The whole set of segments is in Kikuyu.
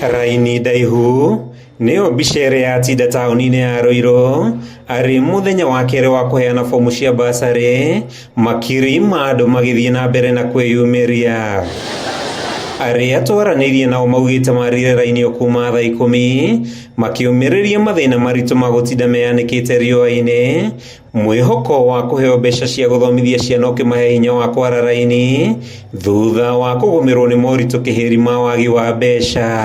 Raini ndaihu nĩyo mbica ĩrĩa yatinda taũni-inĩ ya Ruiru arĩ mũthenya wa kerĩ wa kũheana bomu cia basarĩ, makiri ma andũ magĩthiĩ na mbere na kwĩyumĩria. Arĩa twaranĩirie nao maugĩte marire raini o kuma thaa 10 makĩũmĩrĩria mathĩna maritũ ma gũtinda meyanĩkĩte riũa-inĩ, mwĩhoko wa kũheo mbeca cia gũthomithia ciana ũkĩmahe hinya wa kwara raini thutha wa kũgũmĩrwo nĩ moritũ kĩhĩri ma wagi wa mbeca.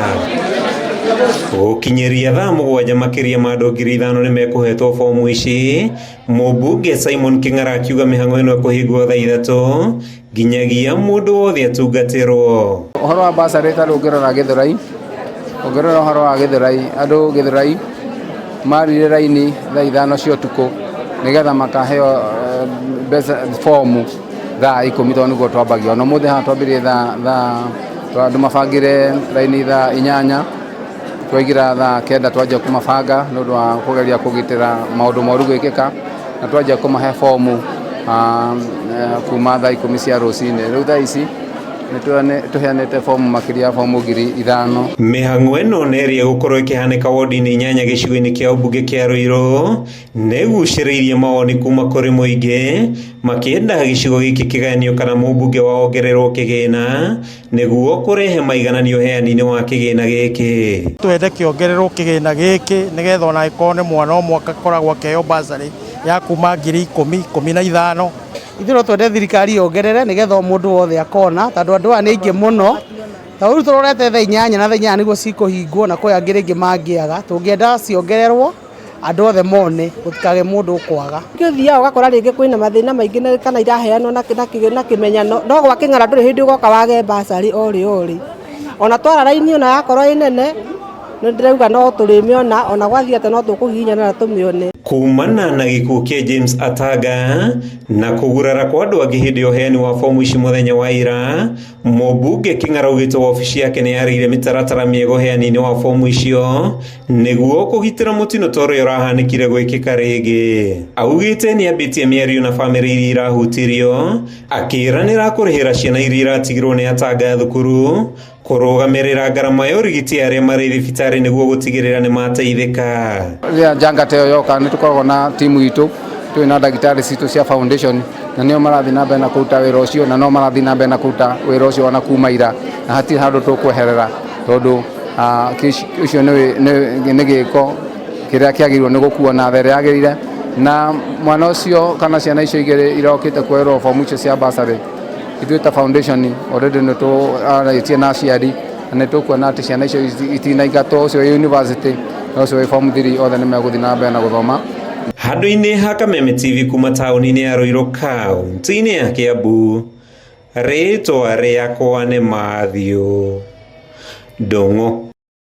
Gũkinyĩria thaa 7 makĩria ma andũ 5,000 nĩ mekũhetwo bomu ici, mũmbunge Simon Kĩng'ara akiuga mĩhang'o ĩno ĩkũhingwo thaa 3 nginyagia mũndũ wothe atungatĩrwo. Ũhoro wa basarĩ ta rĩu ũngĩrora Gĩthũrai, ũngĩrora ũhoro wa Gĩthũrai, andũ Gĩthũrai marire raini thaa 5 cia ũtukũ nĩgetha makaheo mbeca bomu thaa 10 tondũ nĩguo twambagia. Ona ũmũthĩ haha twambirie thaa andũ mabangire raini thaa 8, twaingĩra thaa 9 twanjia kũmabanga nĩ ũndũ wa kũgeria kũgitĩra maũndũ moru gwĩkĩka, na twanjia kũmahe bomu kuma thaa 10 cia rũcinĩ. Rĩu thaa ici nĩ tũheanĩte bomu makĩria ya bomu 5,000. Mĩhang'o ĩno nĩ ĩrĩa ĩgũkorwo ĩkĩhanĩka wodi-inĩ 8 gĩcigo-inĩ kĩa ũmbunge kĩa Ruiru nĩ ĩgucĩrĩirie mawoni kuma kũrĩ mũingĩ makĩenda gĩcigo gĩkĩ kĩgayanio kana mũmbunge wao ongererwo kĩgĩna nĩguo kũrehe maigananio ũheani-inĩ wa kĩgĩna gĩkĩ. Twende kĩongererwo kĩgĩna gĩkĩ nĩgetha ona angĩkorwo nĩ mwana ũmwe akakoragwo akĩheo bursary ya kuma 10,000, 15. Ithuĩ no twende thirikari yongerere nĩgetha o mũndũ wothe akona, tondũ andũ aya nĩ aingĩ mũno. Ta rĩu tũrorete thaa 8 na thaa 8 nĩguo cikũhingwo na kwĩ angĩ rĩngĩ mangĩaga. Tũngĩenda ciongererwo andũ othe mone, gũtikagĩe mũndũ ũkwaga. Ũthiaga ũgakora rĩngĩ kwĩna mathĩna maingĩ na kana iraheanwo na kĩmenyano, no gwa Kĩng'ara ndũrĩ hĩndĩ ũgoka wage bursary o rĩ o rĩ. Ona twara raini ona yakorwo ĩ nene, nĩ ndĩrauga no tũrĩmĩona, ona gwathiĩ atĩa no tũkũhihinyana na tũmĩone. Kumana na gĩkuũ kĩa James Atanga na kũgurara kwa andũ angĩ hĩndĩ ya ũheani wa bomu ici mũthenya wa ira, mũmbunge Kĩng'ara augĩte wabici yake nĩ yarĩire mĩtaratara mĩega ũheani-inĩ wa bomu icio nĩguo kũgitĩra mũtino ta ũrĩa ũrahanĩkire gwĩkĩka rĩngĩ. Augĩte nĩ ambĩtie mĩario na bamĩrĩ iria irahutirio, akĩĩranĩra kũrĩhĩra ciana iria iratigirwo nĩ Atanga thukuru, kũrũgamĩrĩra ngarama ya ũrigiti arĩa marĩ thibitarĩ nĩguo gũtigĩrĩra nĩ mateithĩka. Rĩrĩa njanga ta ĩyo yoka nĩ tũkoragwo na timu itũ, twĩ na ndagĩtarĩ citũ cia foundation na nĩo marathiĩ na mbere na kũruta wĩra ũcio, na no marathiĩ na mbere na kũruta wĩra ũcio ona kuma ira, na hatirĩ handũ tũkweherera tondũ ũcio nĩ gĩko kĩrĩa kĩagĩrĩirwo nĩ gũkuo na tha ĩrĩa yagĩrĩire, na mwana ũcio kana ciana icio igĩrĩ irokĩte kuoerwo bomu icio cia bursary, ithuĩ ta foundation already nĩ tũarĩtie na aciari na nĩ tũkuona atĩ ciana icio itinaingatwo, ũcio wĩ university na ũcio wĩ form 3 othe nĩ megũthiĩ na mbere na gũthoma. Handũ-inĩ ha Kameme TV kuma taũni-inĩ ya Ruiru kaunti-inĩ ya Kiambu, rĩtwa rĩakwa nĩ Matthew Ndung'u.